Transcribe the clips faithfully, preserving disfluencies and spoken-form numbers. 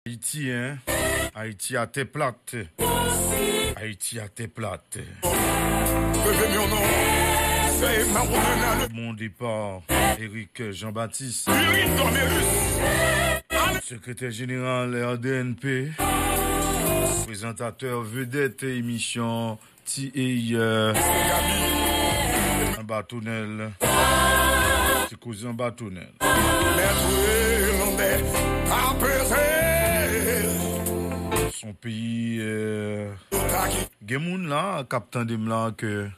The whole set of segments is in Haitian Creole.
Ayiti, en? Ayiti atè plat. Ayiti atè plat. Mon départ, Eric Jean-Baptiste, sekretè jeneral R D N P, prezantatè vedèt emisyon T A, euh, anba tonèl. Ti koze anba tonèl. Son peyi, euh, gen moun la k ap tande m la ke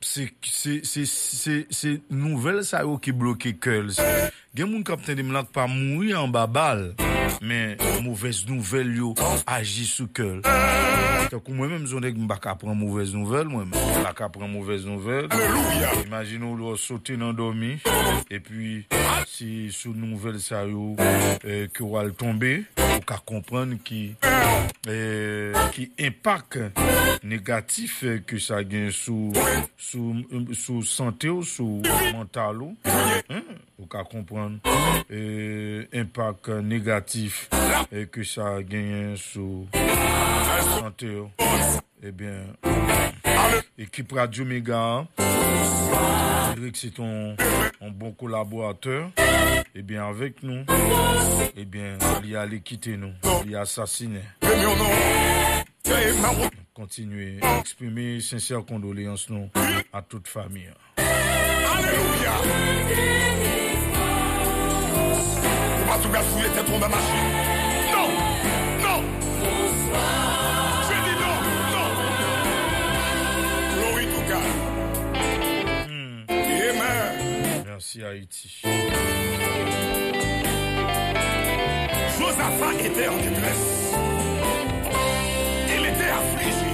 se, se, se, se, se nouvèl sa yo ki bloke kè l. Gen moun k ap tande m la k pa mouri anba bal, men movèz nouvèl yo aji sou kè l. Tankou mwen menm, se yon nèg m pa ka pran movèz nouvèl, mwen menm. M pa ka pran movèz nouvèl. Imajine w lè w sote nan dòmi, epi se sou nouvèl sa yo, eh, ke w al tonbe, ou ka konprann ki, eh, ki enpak negatif, eh, ke sa gen sou, sou, sou sante w, sou mantal ou. Hein? Ou ka konprann, eh, enpak negatif, eh, ke sa genyen sou sante w. Ebyen, ekip Radyo Mega a, Eric se yon, yon bon kolaboratè. Ebyen, avèk nou, ebyen, li ale kite nou, li asasinen. Kontinye eksprime sensè kondoleyans nou a tout fanmi an. Alelouya! Ou pa tou ka fouye tèt ou anba machin. Non! Non! Je dis non! Non! Glory to God. Hmm. Amen. Merci, Haïti. Josaphat était en détresse. Il était affligé.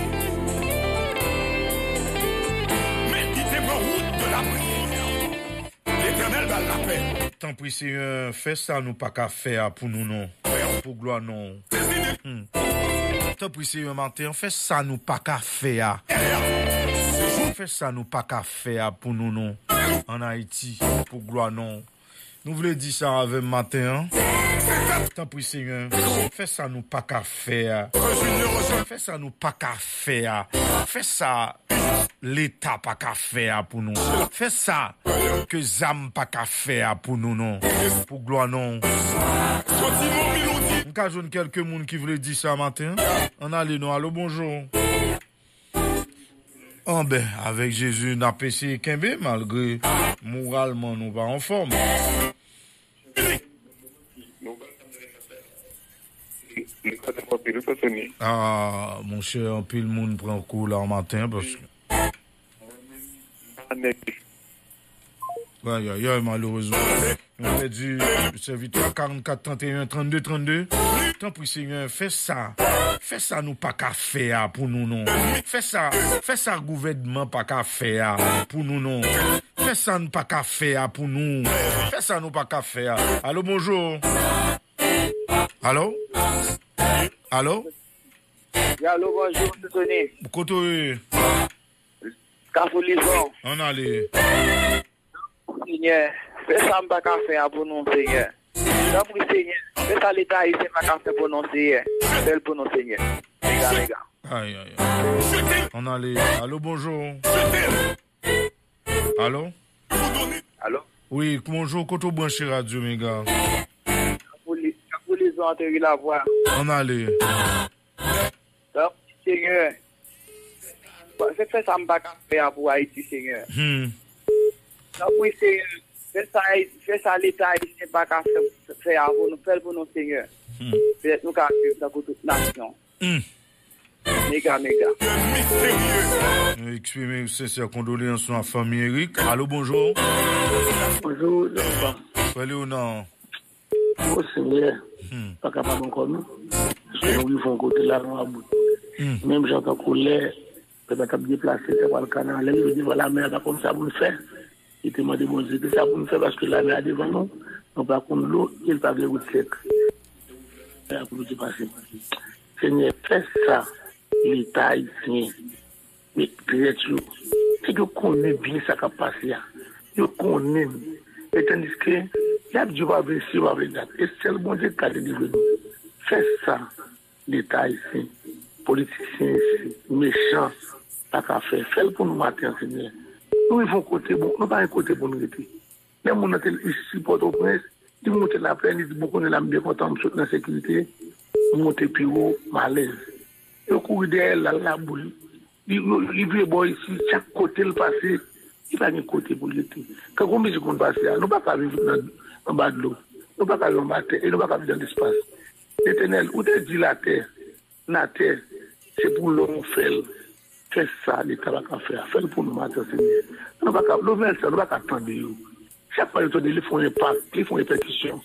Mais il te prend route de la prière. L'Éternel va la paix. Tanpri, Senyè, fè sa nou pa ka fè a pou nou, non. Pou glwa non. Hmm. Tanpri, Senyè, maten an, fè sa nou pa ka fè a. Fè sa nou pa ka fè a pou nou, non. Ann Ayiti, pou glwa non. Nou vle di sa avè m maten an? Tanpri, Senyè, fè sa nou pa ka fè a. Fè sa nou pa ka fè a. Fè sa Leta pa ka fè a pou nou. Fè sa ke zam pa ka fè a pou nou, non. Pou glwa non. M ka jwenn kèlke moun ki vle di sa maten an? Ann ale non. Alo, bonjou. Anben, avèk Jezi, n ap eseye kenbe, malgre moralman nou pa anfòm. Ah, monchè, anpil moun pran kou la maten, paske Ay, ay, ay, malerezman. Nou pèdi sèvitè a. Karannkat, tranteyen, trannde, trannde. Tanpri, Senyè, fè sa. Fè sa nou pa ka fè a pou nou, non. Fè sa, fè sa gouvènman pa ka fè a pou nou, non. Fè sa n pa ka fè a pou nou. Fè sa nou pa ka fè a. Alo, bonjou. Alo? Alo? Wi, alo, bonjou, Tony. Kote w ye? Kafou Lizon. Ann ale. Senyè, fè sa m pa ka fè a pou nou, Senyè. Tanpri, Senyè, fè sa Leta ayisyen pa ka fè pou nou, Senyè. Fè l pou nou, Senyè. Mega, mega. Ay, ay, ay. Ann ale. Alo, bonjou. Alo? Alo? Wi, bonjou, kote w branche Radyo Mega? Kafou Li-, Kafou Lizon, Anthony Lavoie. Ann ale. Tanpri, Senyè. Fè, fè sa m pa ka fè a pou Ayiti, Senyè. Hmm. Tanpri, Senyè. Fè sa, fè sa Leta ayisyen pa ka fè, fè a pou nou. Fè l pou nou, Senyè. Hmm. Petèt nou ka viv tankou tout nasyon. Hmm. Mega, mega. Nou eksprime sensè kondoleyans nou a fanmi Eric. Alo, bonjou. Bonjou, Jean-Paul. Frè Leonan. O Senyè, hmm, pa kapab ankò non. Paske nou rive yon kote la, nou about. Hmm. Menm jan tankou lè pèp la t ap deplase, t ap al Kanan, lè l rive devan lamè a, pa konn sa pou l fè. Li te mande Bondye, ki sa pou n fè, paske lamè a devan nou, nou pa konn dlo, e l pa gen wout sèk. Sa pou nou te pase. Senyè, fè sa Leta ayisyen met dirèk yo. Nèg yo konnen byen sa k ap pase a. Yo konnen. E tandiske Y ap di w pa vle si, w pa vle dat. E sèl Bondye k ka delivre nou. Fè sa Leta ayisyen, politisyen isit, mechan, pa ka fè. Fè l pou nou maten an, Senyè. Nou rive yon kote, bon, nou pa gen kote pou nou rete. Lè moun nan te isit Pòtoprens, li monte Laplèn, li di, "Bon, kounye a m byen kontan, m sot nan sekirite, m monte pi wo, m alèz." Yo kouri dèyè l, l al Labou, li, li, li vire bò isit, chak kote l pase, li pa gen kote pou l rete. Kan gon mizik konn pase a, nou pa ka viv nan, anba dlo, nou pa ka viv anba tè, e nou pa ka viv nan lespas. Letènèl, ou te di latè, latè, se pou lòm ou fè l. Fè sa Leta pa ka fè a, fè l pou nou maten, Senyè. Nou pa ka, nouvèl sa, nou pa ka tande yo. Chak fwa yo tande, li fè yon enpak, li fè yon repèkisyon.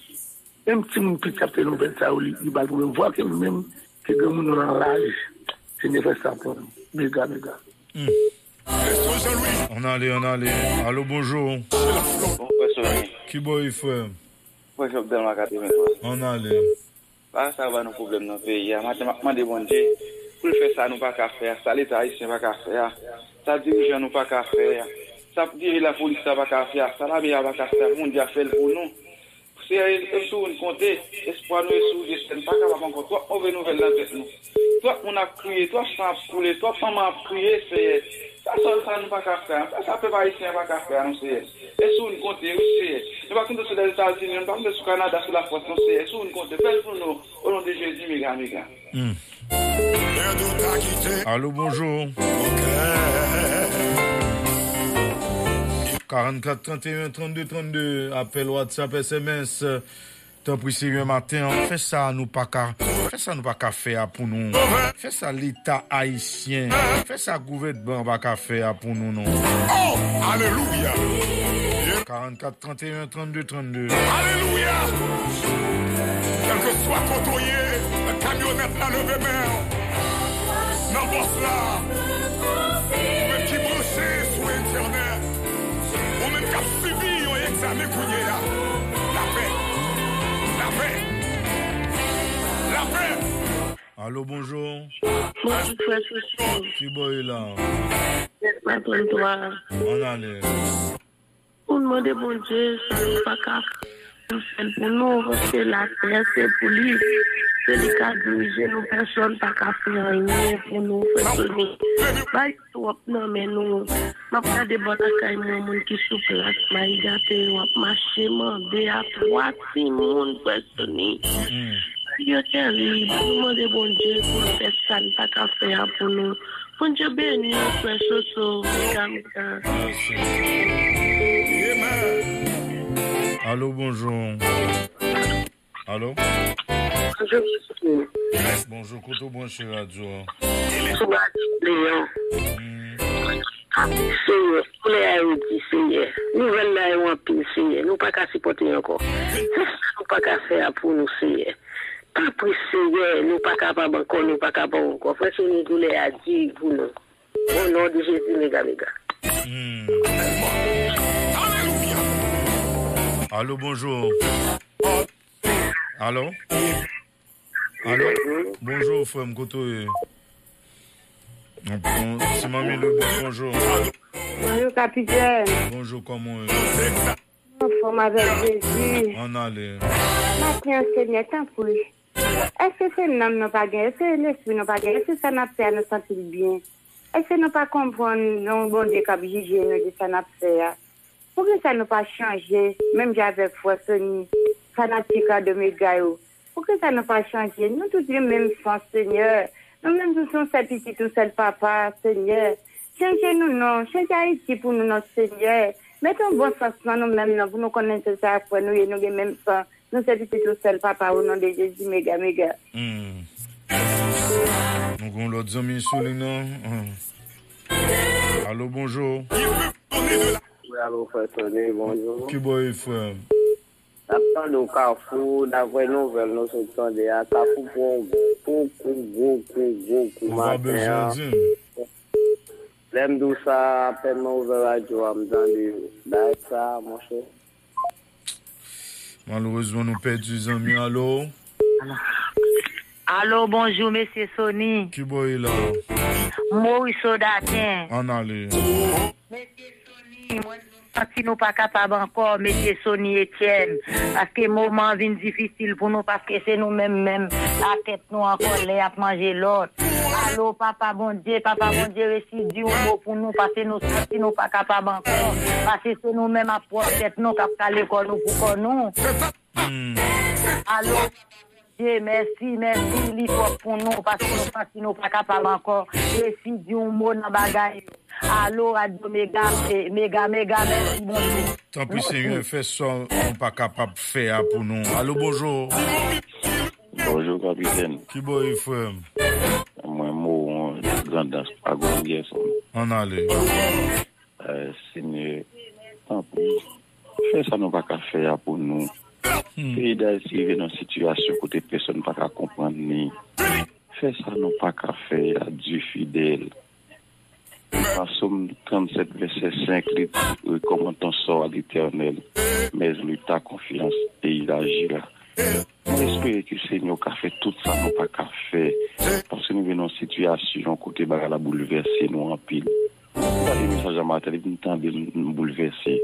Menm timoun piti ap tande nouvèl sa yo, li, li ba l pwoblèm. Vwa ke nou menm, ke granmoun nou nan laj, Senyè fè sa pou nou. Mega, mega. Hmm. Ann ale, ann ale. Alo, bonjou. Bon, frè Sony. Ki bò w ye, frè? Frè Job Delma katrevenntwa. Ann ale. Bagay sa yo ba nou pwoblèm nan peyi a. Maten m ap mande Bondye pou l fè sa nou pa ka fè a, sa Leta ayisyen pa ka fè a, sa dirijan nou pa ka fè a, sa dirije lapolis la pa ka fè a, sa lame a pa ka fè a, Bondye a fè l pou nou. Seyè, e, e sou ou n konte, espwa nou e sou ou, Dye Seyè, n pa kapab ankò, twòp move nouvèl nan tèt nou. Twòp moun ap kriye, twòp san ap koule, twòp manman ap kriye, Seyè. Sa sèl sa nou pa ka fè a, sa, sa pèp ayisyen an pa ka fè a, non, Seyè. E sou ou n konte, wi, Seyè. Nou pa konte sou Lèzetazini, nou pa konte sou Kanada, sou Lafrans, non, Seyè. E sou ou n konte, fè l pou nou, o non de Jezi, mega, mega. Hmm. Alo, bonjou. Karannkat tranteyen trannde trannde, apèl WhatsApp, S M S. Tanpri, Senyè, maten an, fè sa nou pa ka, fè sa nou pa ka fè a pou nou. Fè sa Leta ayisyen, fè sa gouvènman an pa ka fè a pou nou, non. Oh, alelouya! Karannkat tranteyen trannde trannde. Alelouya! Kèlkeswa kote w ye, nan kamyonèt la, leve men w. Nan bòs la, ou menm ki branche sou entènèt, ou menm k ap sibi yon egzamen kounye a, lapè, lapè, lapè. Alo, bonjou. Bonjou, frè Soso. Ki bò w ye la? Mèt Maten twa. Ann ale. Pou n mande Bondye, sa nou pa ka fè, pou l fè l pou nou, paske latè se pou li. Se li k ap dirije nou, pèsòn pa ka fè anyen pou nou, frè Sony. Bay twòp nan men nou. M ap gade bò lakay mwen, moun ki sou plas, mayi gate yo ap mache mande a twa timoun, frè Sony. Yo terib. Nou mande Bondye pou l fè sa n pa ka fè a pou nou. Bondye beni w, frè Soso, mega, mega. Mèsi. Alo, bonjou. Alo? Bonjou, mesye. Bonjou, kote w branche radyo a? Sou radyo Leon. Hmm. Seyè, koulè a yo di, Seyè. Nouvèl la yo anpil, Seyè. Nou pa ka sipòte ankò. Se sa nou pa ka fè a pou nou, Seyè. Tanpri, Seyè, nou pa kapab ankò, nou pa kapab ankò. Frè Sony, koulè a di pou nou. O non de Jezi, mega, mega. Hmm. Alo, bonjou. Alo? Alo? Bonjou, frè m, kote w ye? Bon, ti manmi Lobèl, bonjou. Bonjou, kapitèn. Bonjou, kòman w ye? Anfòm avèk Jezi. Ann ale. Maten an, Senyè, tanpri. Èske se nanm nou pa gen? Èske lespri nou pa gen? Èske sa n ap fè a, nou santi l byen? Èske nou pa konprann yon Bondye k ap jije nou de sa n ap fè a? Poukisa nou pa chanje, menm jan avèk frè Sony, fanatik a Domega yo? Poukisa nou pa chanje? Nou tout gen menm san, Senyè. Nou menm nou se yon sèl pitit, yon sèl papa, Senyè. Chanje nou non, chanje Ayiti pou nou non, Senyè. Mete yon bon sans nan nou menm non, pou nou konnen se sa frè nou ye, nou gen menm san. Nou se pitit yon sèl papa, o non de Jezi, mega, mega. Hmm. Nou gen yon lòt zanmi sou liy nan. Hmm. Alo, bonjou. Wi, alo, frè Sony, bonjou. Ki bò w ye, frè m? N ap tande w Kafou, daprè nouvèl nou sot tande a, Kafou pran yon gwo kou, gwo kou, gwo kou maten an. Ou pa bezwen di m. Lè m di w sa, apèn mwen ouvè radyo a, m tande bagay sa, monchè. Malerezman, nou pèdi zanmi. Alo? Alo, bonjou, mesye Sony. Ki bò w ye la? Moris Odaten. Ann ale. Mesye Sony, mwen santi nou pa kapab ankò, mesye Sony Etienne, paske moman an vin difisil pou nou, paske se nou menm menm, atè nou an kòlè ap manje lòt. Alo, Papa Bondye, Papa Bondye, resi di yon mo pou nou, paske nou santi nou pa kapab ankò, paske se nou menm ap pwòp tèt nou, k ap kale kò nou pou kò nou. Alo, Bondye, mèsi, mèsi, li twòp pou nou, paske nou santi nou pa kapab ankò, resi di yon mo nan bagay yo. Alo, Radyo Mega, eh, Mega, Mega, mèsi, Bondye. Tanpri, Senyè, fè sa nou pa kapab fè a pou nou. Alo, bonjou. Bonjou, kapitèn. Ki bò ye, frè m? Mwen, Mowon, Grandans, Pagwang, Gèson. Ann ale. Eh, Senyè, tanpri, fè sa nou pa ka fè a pou nou. Peyi Dayiti rive nan sitiyasyon kote pèsonn pa ka konprann li. Fè sa nou pa ka fè a, Dye fidèl. Nan Sòm trannsèt, vèsè senk, li di, recommande ton sort à l'Éternel, mais lui ta confiance et il agira. Mwen espere ke Senyè w ka fè tout sa nou pa ka fè, paske nou vin nan yon sitiyasyon kote bagay la boulvèse nou anpil. Mwen tande mesaj la maten, epi m tande l, m boulvèse,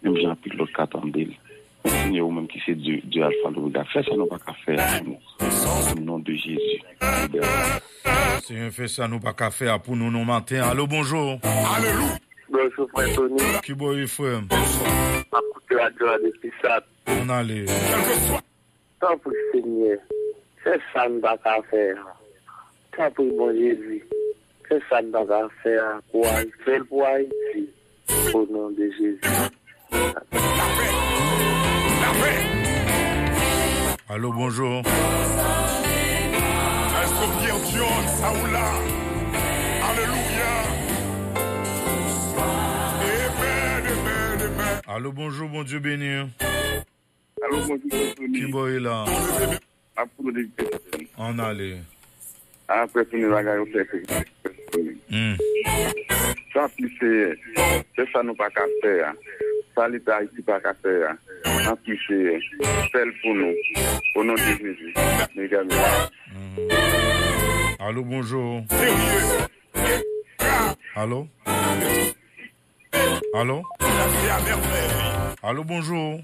menm jan anpil lòt ka tande l. Men Senyè, ou menm ki se Dye, Dye Alfa, Lomega, fè sa nou pa ka fè a pou nou. Au nom de Jésus. Libère. Senyè, fè sa nou pa ka fè a pou nou nan maten. Alo, bonjou. Bonjou, frè Tony. Ki bò ye, frè m? M ap koute radyo a depi Sat. Ann ale. Tanpri, Senyè, fè sa n pa ka fè a. Tanpri, Bon Jezi, fè sa n pa ka fè a. Kouraj, fè l pou Ayiti. O non de Jezi. Alo, bonjou. Èske Pierre John, sa ou la? Alelouya. Amen, amen, amen. Alo, bonjou, Bondye beni. Alo, bonjou, Tony. Ki bò ye la? M ap koute depi Petyonvil. Ann ale. Apre fini bagay yo fè fè. Hmm. Tanpri, Seyè, fè sa nou pa ka fè a. Sa Leta Ayiti pa ka fè a. Tanpri, Seyè, fè l pou nou. O non de Jezi. Mega, mega. Hmm. Alo, bonjou. Alo? Alo? Alo, bonjou.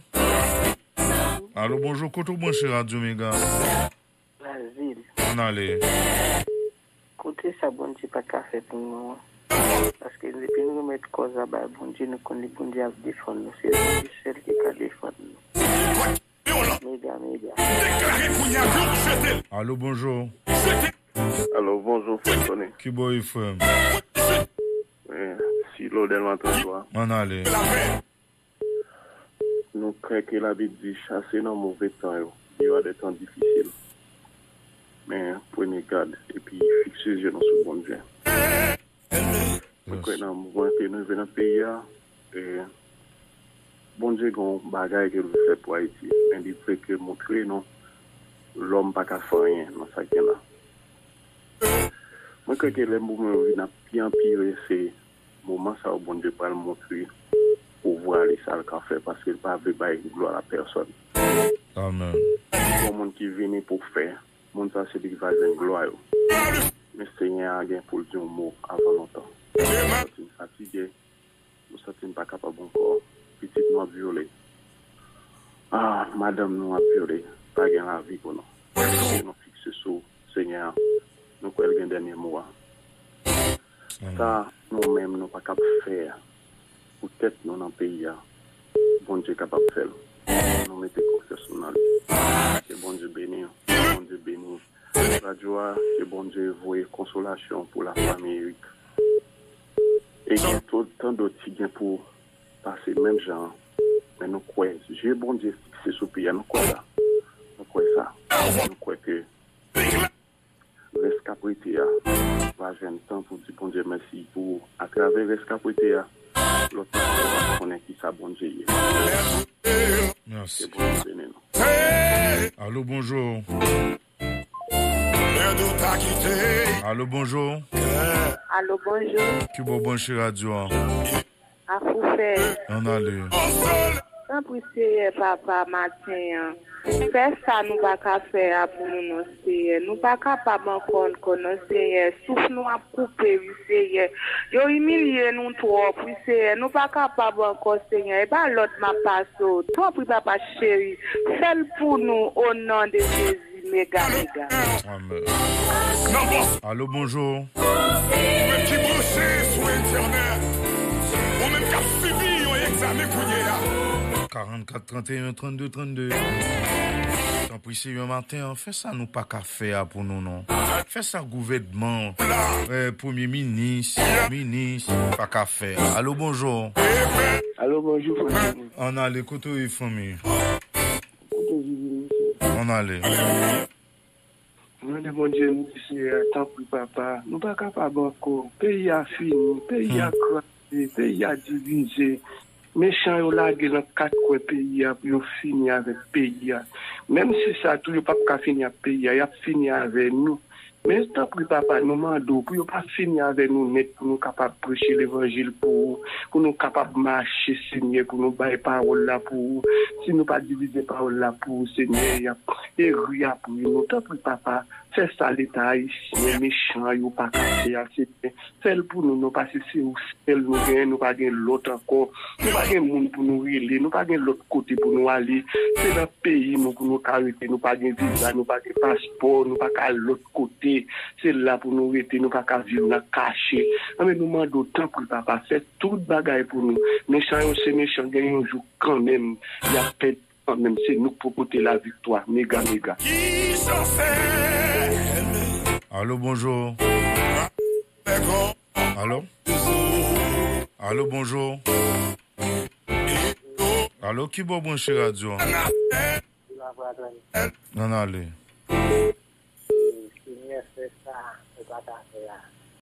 Alo, bonjou. Kote w branche Radyo Mega? Brazil. Ann ale. Koute sa Bondye pa ka fè pou nou an. Paske depi nou remèt kòz la bay Bondye, nou konnen Bondye ap defann nou. Se Bondye sèl ki ka defann nou. Mega, mega. Alo, bonjou. Alo, bonjou, frè Tony. Ki bò ye, frè m? Eh, si lodè lwantan swa. Ann ale. Nou kwè ke Labib di, chase nan move tan yo. Il y aura des temps difficiles. Men, prenez garde, epi fikse zye nou sou Bondye. Mwen kwè nan moman ke nou rive nan peyi a, e, Bondye gen yon bagay ke l vle fè pou Ayiti. Men li vle ke montre nou lòm pa ka fè anyen nan sa k gen la. Mwen kwè ke lè moman yo vin ap pi anpire, se moman sa yo Bondye pral montre pouvwa li, sa l ka fè, paske l pa vle bay glwa a pèsòn. Amen. Gon moun ki vini pou fè, moun sa se li ki va jwenn glwa yo. Men Senyè a gen pou l di yon mo avan lontan. Nou santi n fatige, nou santi n pa kapab ankò. Pitit nou ap vyole. Ah, madanm nou ap vyole. Pa gen lavi pou nou. Paske nou fikse sou Senyè a. Nou kwè l gen dènye mo a. Sa nou menm nou pa kab fè a pou tèt nou nan peyi a, Bondye kapab fè l. Nou mete konfyans nou nan li. Ke Bondye beni w. Ke Bondye beni radyo a. Ke Bondye voye konsolasyon pou lafanmi Erik. E gen tout tan dòt ki gen pou pase menm jan an. Men nou kwè, zye Bondye fikse sou peyi a. Nou kwè sa. Nou kwè sa. Nou kwè ke rès k ap rete a va jwenn tan pou di Bondye mèsi pou, atravè rès k ap rete a, lòt moun yo va konnen kisa Bondye ye. Mèsi. Ke Bondye beni nou. Alo, bonjou. Alo, bonjou. Alo, bonjou. Ki bò w branche radyo a? Afoufè. Ann ale. Tanpri, Seyè, Papa, maten an, fè sa nou pa ka fè a pou nou, non, Seyè. Nou pa kapab ankò, ankò, non, Seyè. Souf nou ap koupe, wi, Seyè. Yo imilye nou twòp, wi, Seyè. Nou pa kapab ankò, Seyè. E pa lòt m ap pase w. Tanpri, Papa cheri, fè l pou nou, o non de Jezi. Mega, mega. Amen. Alo, bonjou. Ou menm ki branche sou entènèt, ou menm k ap sibi yon egzamen kounye a. Karannkat tranteyen trannde trannde. Tanpri, Seyè, maten an, fè sa nou pa ka fè a pou nou, non. Fè sa gouvènman, eh, premye minis, minis, pa ka fè a. Alo, bonjou. Alo, bonjou, frè. Ann ale, kote w ye, fanmi? Ann ale. Mande Bondye, nou di, Seyè, tanpri, Papa, nou pa kapab ankò. Peyi a fini, peyi a kraze, peyi a divize. Mechan yo lage nan kat kwen peyi a pou yo fini avèk peyi a. Menm si sa tou, yo p ap ka fini ak peyi a, y ap fini avè nou. Men tanpri, Papa, nou mande w pou yo pa fini avè nou nèt, pou nou kapab preche levanjil pou ou, pou nou kapab mache, Senyè, pou nou bay pawòl la pou ou. Si nou pa divize pawòl la pou ou, Senyè, y ap eri apre nou. Tanpri, Papa, fè sa Leta ayisyen mechan yo pa ka fè a, Senyè. Fè l pou nou, non, paske se ou sèl nou genyen, nou pa gen lòt ankò. Nou pa gen moun pou nou rele, nou pa gen lòt kote pou nou ale. Se nan peyi nou pou nou ka rete, nou pa gen viza, nou pa gen paspò, nou pa ka al lòt kote. Se la pou nou rete, nou pa ka viv nan kache. Anben, nou mande w, tanpri, Papa, fè tout bagay pou nou. Mechan yo se mechan, gen yon jou kanmenm, y ap pèdi kanmenm. Se nou k pou pote laviktwa. Mega, mega. Alo, bonjou. Alo? Alo, bonjou. Alo, ki bò w branche radyo a? Ann ale. Senyè, fè sa ou pa ka fè a.